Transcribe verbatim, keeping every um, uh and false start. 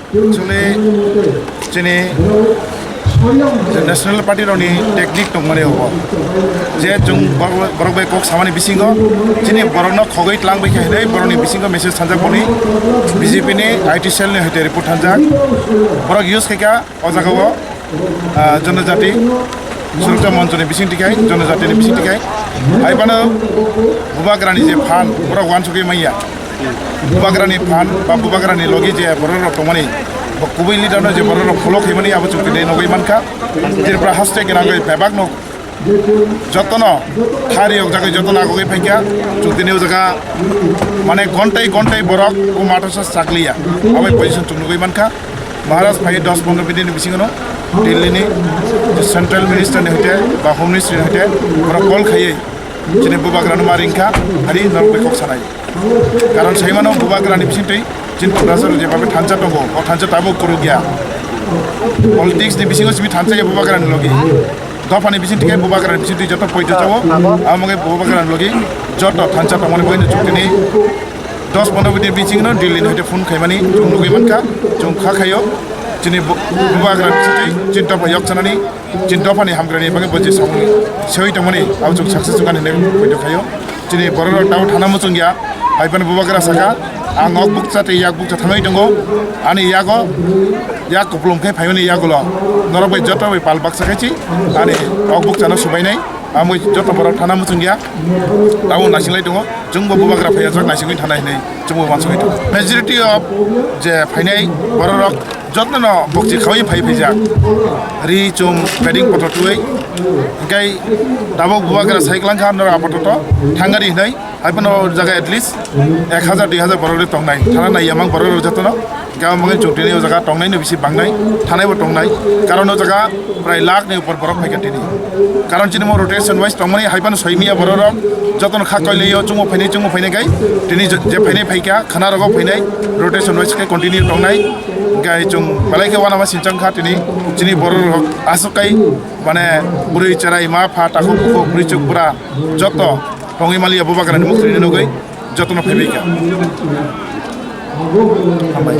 Actually, chini je National Party rokni technique tongmani obo. Je chwng borok, borok bai kok samani bisingo chini borokno khogwi twlang bai khe hinwi borokni bisingo message thanjak boni B J P ni I T cell ni hoite report thanjak. Borok use khaikha o jagao, ah, jonojati Surakcha Monchoni bising tikhai, jonojatini bising tikhai. Hai phano Bubagrani je phan, borok wansugwi manya. Bubagrani phan ba Bubagrani logi je borok rok tongmani, bo kubui leader no je borok rok follow khaimani abo chwng tini nugwi mankha. Tripura haste gwnangwi bebak no jotono thari yok jagwi jotono agogwi phaikha. Chwng tini o jaga mane gontai gontai borok o matha sa chakliya. Abo position chwng nugwi mankha. Maharaj phai dos pondro minute ni bisingo no Delhi ni central minister ni hoite ba home ministry ni hoite borok call khaiwi chini Bubagrano ma ringkha, hari norok bai kok sanai. Karon saimano Bubagrani bisingtwi chini Tiprasa rok jebabe thansa tongo, o thansa tabuk kwrwkya. Politics ni bisingo simi thansa ya Bubagrani logi. Dophani bisingtwi khe Bubagrani bisingtwi joto poito chao, amo khe Bubagrani logi joto thansa tongmani bagwi no chwng tini dos pondro minute bisingno Delhi ni hoite phone khaimani chwng nugwi mankha, chwng kha khaio. Chini Bubagrani bisingtwi chini dopha yok sanani. Chini dophani hamkrani bagwi bo je samung sewi tongmani abo chwng success wngkha hinwi poito khaio. Chini borok rok tabuk thana muchung ya, hai phano Bubagra saka, ang nok bukcha tei yak bukcha thangwi tongo, ani yago yak kupulung khe phaimani yagulo norok bai joto bai pal baksa khe chi ani nok bukchano subainai, amo joto borok thana muchung ya, tabuk naising lai tongo, chwngbo Bubagra phaiya jak naisingwi thana hinwi chwngbo wansugwi tongo. Majority of je phainai borok rok Jotono bokchi khawi phai phaijak. Ri chum bedding poto twi. Hinkhe tabuk Bubagra cycle wngkha norok apato to thangari hinai. Hai phano o jaga at least ek hazar dui hazar borok rok tongnai. Thana nai yamang borok rok jotono. Hinkhe abo mangni chwng tini o jaga tongnai no bisi bangnai. Thanai bo tongnai. Karon o jaga prai lakh ni upor borok phaikha tini. Karon chini mo rotation wise tongmani hai phano soi miya borok rok jotono kha koilio chungo phainai chungo phainai kai tini je phainai phaikha khana rogo phainai rotation wise khe continue tongnai. Gai chwng belai khe wanama sinchang kha tini chini borok rok aswk kai mane bwrwi cherai ma pha takhuk bukhuk bwrwi chuk bura joto tongwi maliya Bubagrani mukti ni nugwi jotono phaibai kha. Hambai.